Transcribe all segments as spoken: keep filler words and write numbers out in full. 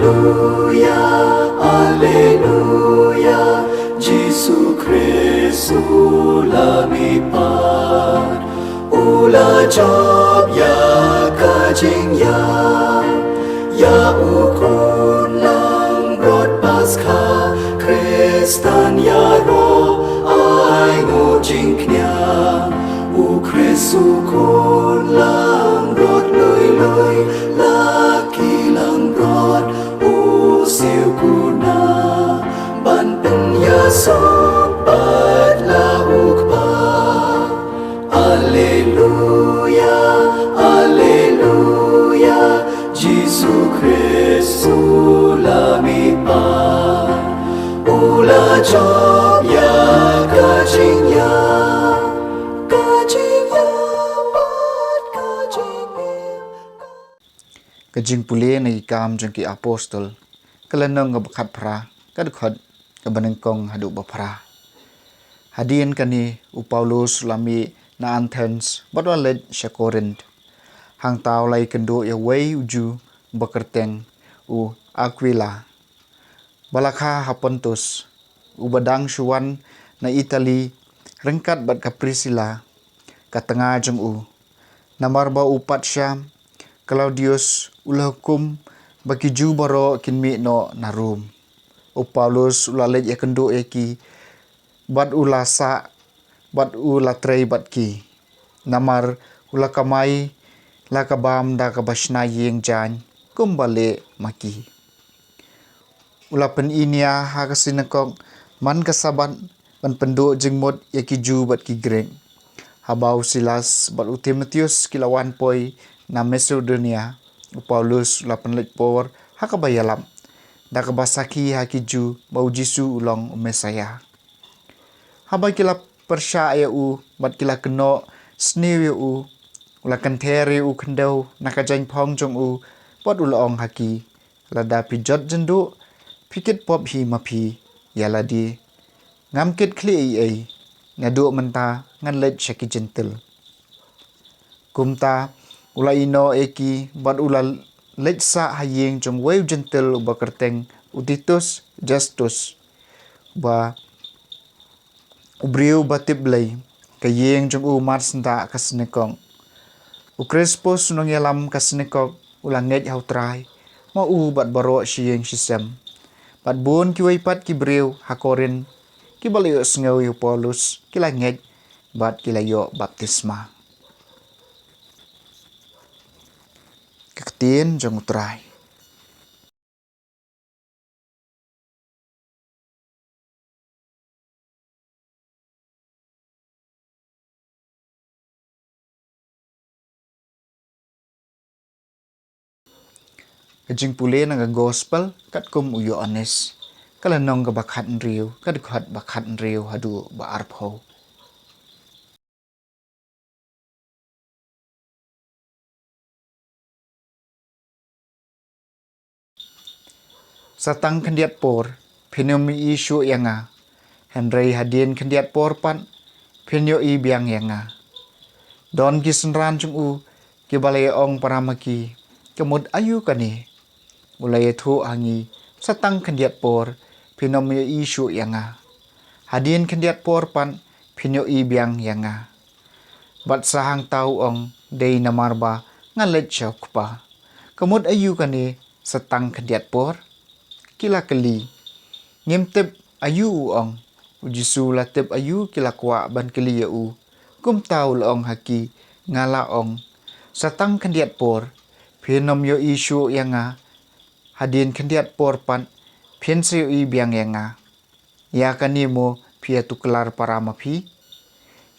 Alleluia, Alleluia, Jisu Khrist u la mihpat, u la jop ïa ka jingïap, ïa u khun langbrot Paskha, Khristan ïaroh ai nguh jingkñia, u Khrist u khun langbrot lui lui, la ki langbrot u siew kuna, ban pynïasoh bad la u Kpa. Alleluia, Alleluia, Jisu Khrist u la mihpat, u la jop ïa ka jingïap, ka jingïap bad ka jingim. Ka jingpule na ki Kam jong ki Apostol, ka lynnong kaba khatphra, ka dkhot kaba nyngkong haduh ba phra. Hadien kane u Paulus u la mih na Athens bad u la leit sha Korinth. Hangta u la ïakynduh ïa uwei u Jiw ba kyrteng u Akwila, ba la kha ha Pontus, uba dang shu wan na Itali ryngkat bad ka Prisila, ka tnga jong u. Namar ba u patsha Klaudius u la hukum ba ki Jiw baroh kin mih noh na Rom. U Paulus u la leit ïakynduh ïa ki, bad u la sah, bad u la trei bad ki. Namar u la kamai la ka bam da kaba shna ïing jaiñ kumba leh ma ki. U la pyni nia ha ka sinakok man ka Sabbath ban pynduh jingmut ïa ki Jiw bad ki Grik. Haba u Silas bad u Timotheus ki la wan poi na Masedonia, u Paulus u la pynleit por ha kaba ïalap, da kaba sakhi ha ki Jiw ba u Jisu u long u Messaïah. Haba ki la pyrshah ïa u bad ki la kynnoh sniew ïa u, u la kynther ïa u khyndew na ka jaiñphong jong u, bad u la ong ha ki, lada phi jot jynduh, phi kit pop hi ma phi ïa lade. Ngam kit khlieh ei ei, naduh mynta ngan leit sha ki Jentil. Kumta u la ïehnoh ïa ki bad u la leit sah ha ïing jong uwei u Jentil uba kyrteng u Titus Justus, ba u briew ba tip Blei. Ka ïing jong u mar syndah ka sinakok. U Krispus u nongïalam ka sinakok u la ngeit ha u Trai, ma u bad baroh shi ïing shi sem. Bad bun kiwei pat ki briew ha Korinth kiba la ïohsngew ïa u Paulus ki la ngeit bad ki la ïoh baptisma. Ka ktien jong u Trai. Ka jingpule na ka Gospel katkum u Ïoannis, ka lynnong kaba khathynriew, ka dkhot ba khathynriew haduh ba arphew. Sa tang khyndiat por phin ym ïohi shuh ïa nga, hynrei hadien khyndiat por pat phin ïohi biang ïa nga. Don ki synran jong u kiba la ïa ong para ma ki, ka mut aïu kane? U la ïathuh ha ngi, sa tang khyndiat por phin ym ïohi shuh ïa nga, hadien khyndiat por pat phin ïohi biang ïa nga. Bad sa hangta u ong, dei namar ba nga leit sha u Kpa. Ka mut aïu kane sa tang khyndiat por? Ki la kylli. Ngim tip aïu u ong. U Jisu u la tip aïu ki la kwah ban kylli ïa u. Kumta u la ong ha ki, nga la ong, sa tang khyndiat por phin ym ïohi shuh ïa nga, hadien khyndiat por pat phin sa ïohi biang ïa nga. Ïa kane mo phi ïa tuklar para ma phi?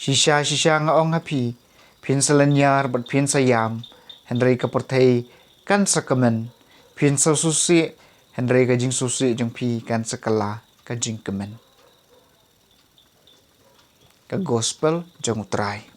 Shisha shisha nga ong ha phi, phin sa lynñiar bad phin sa ïam, hynrei ka pyrthei kan sa kmen. Phin sa sngewsih, hynrei ka jingsngewsih jong phi kan sa kylla ka jingkmen. Ka Gospel jong u Trai.